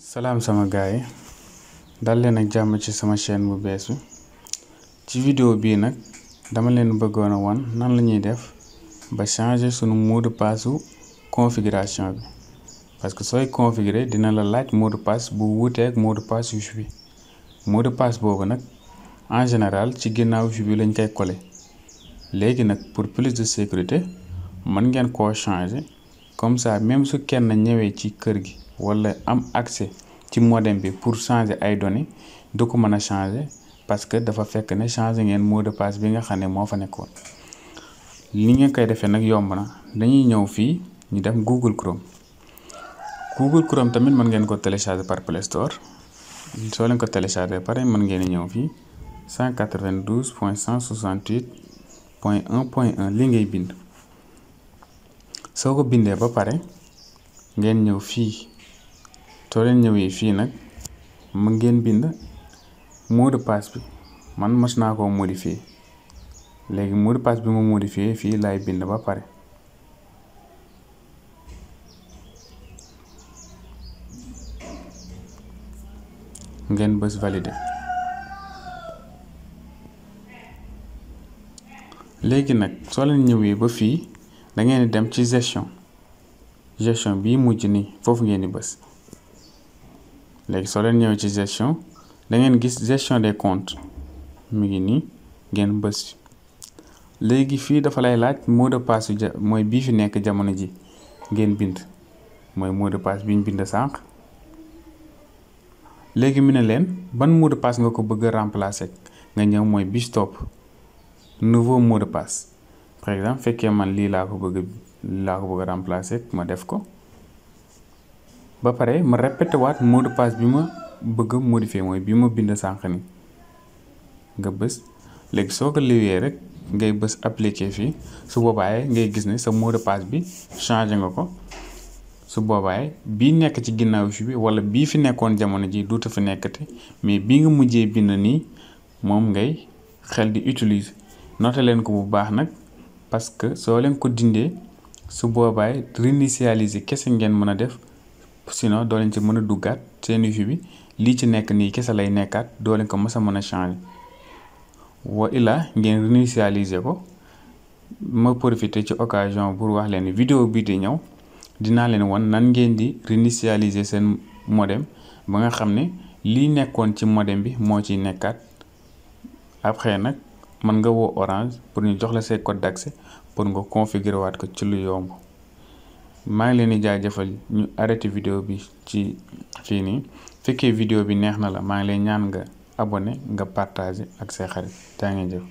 salaam sama gaay yi dal leen ak jàmm ci sama chaîne bu bees bi ci vidéo bii nag dama leen bëggoon a wan nan la ñuy def ba changer sunu mot de passe configuration bi parce que sooy configurer dina la laaj mot de passe bu wuuteeg mot de passe wifi bi mot de passe boobu nag en général ci ginnaaw wifi bi lañ koy coller léegi nag pour plus de sécurité mën ngeen koo changer comme ça même su kenn ñëwee ci kër gi wala am accès ci modem bi pour changer ay données du ko mën a changer parce que dafa fekk ne changer ngeen mot de passe bi nga xam ne moo fa nekkoon. li ngeen koy defee nag yomb na dañuy ñëw fii ñu def Google Chrome tamit mën ngeen ko télécharger par Play Store soo leen ko télécharger pare mën ngeen ñëw fii 192.168.1.1 li ngay bind soo ko bindee ba pare ngeen ñëw fii soo leen ñëwee fii nag mën ngeen bind mot de passe bi man mos naa koo modifier léegi mot de passe bi ma modifier fii laay bind ba pare ngeen bës valider léegi nag soo leen ñëwee ba fii da ngeen di dem ci gestion bii mujj nii foofu ngeen di bës léegi soo leen ñëwee ci gestion da ngeen gis gestion des comptes mi ngi nii ngeen bës léegi fii dafa lay laaj mot de passe mooy bii fi nekk jamono ji ngeen bind mooy mot de passe bi ñu bind sànq léegi mu ne leen ban mot de passe nga ko bëgg a remplacer nga ñëw mooy bi stop nouveau mot de passe par exemple fekkee man lii laa ko bëgg a remplacer ma def ko ba pare ma répété waat mot de passe bi ma bëgg a modifier mooy bi ma bind sànq ni nga bës léegi soo ko liwee rek ngay bës appliquer fii su boobaay ngay gis ne sa mot de passe bi changé nga ko su boobaay bii nekk ci ginnaaw fi bi wala bii fi nekkoon jamono ji duuta fi nekkati mais bii nga mujjee bind nii moom ngay xel di utiliser noté leen ko bu baax nag parce que soo leen ko dindee su boobaay réinitialiser kese ngeen mën a def sinon doo leen ci mën a duggaat seen wifi bi lii ci nekk nii kese lay nekkaat doo leen ko mës a mën a changer wa ila ngeen réinitialiser ko ma profité ci occasion pour wax leen vidéo bii di ñëw dinaa leen wan nan ngeen di réinitialiser seen modem ba nga xam ne lii nekkoon ci modem bi moo ciy nekkaat après nag mën nga woo Orange pour ñu jox la say code d'accès pour nga configurer waat ko ci lu yomb maa ngi leen di jaajëfal ñu arrêté vidéo bi ci fii nii fekkee vidéo bi neex na la maa ngi leen ñaan nga abonné nga partager ak say xarit jaa ngeen jëf